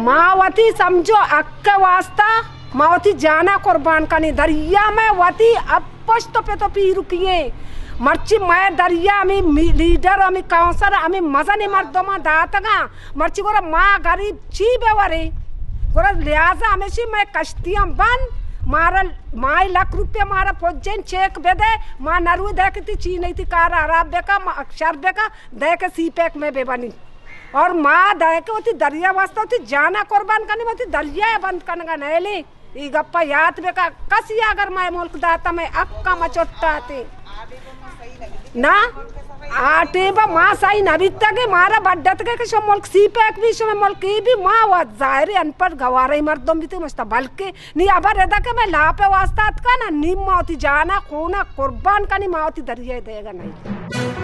ما وتی سمجھو حق ءِ واسطہ ما وتی جانا قربان کنیں۔ دریا مئے وتی اب پشت و پت و پیرکی ایں۔ مرچی مئے دریا ہمیں می-، لیڈر، ہمیں کونسلر، ہمیں مزنیں مردماں داتگاں۔ مرچی گڑا ما غریب چی بہ وریں؟ گڑا لہذا ہمیشی مئے کشتیاں بند، مارا ماہی لکھ روپیہ مارا پجین چیک بدے، ما نروی دے کہ تی چی نہیں، تی کار حراب بکا، ما شر بکا، دے کہ سی پیک میں ببنی۔ اور ما دے کہ وتی دریا واسطہ وتی جانا قربان کنی، وتی دریا بند کنگا نیلی۔ ای گپا یات بکا، کسی اگر مئے ملک داتا، مئے حقا ما چٹاتے۔ نا، آ ٹیبا ما سہی نہ بیتگے، مارا بڈتگے کہ شما ملک سی پیک بھی، شما ملک ای بھی، ما وت ظاہر ہے ان پڑھ گوارے مردم بیتے مشتا، بلکہ نی ابر ادا کہ مئے لاپ واسطہ اتکا نا، نی ما وتی جانا خونا قربان کنی، ما وتی دریا دیگا نہیں۔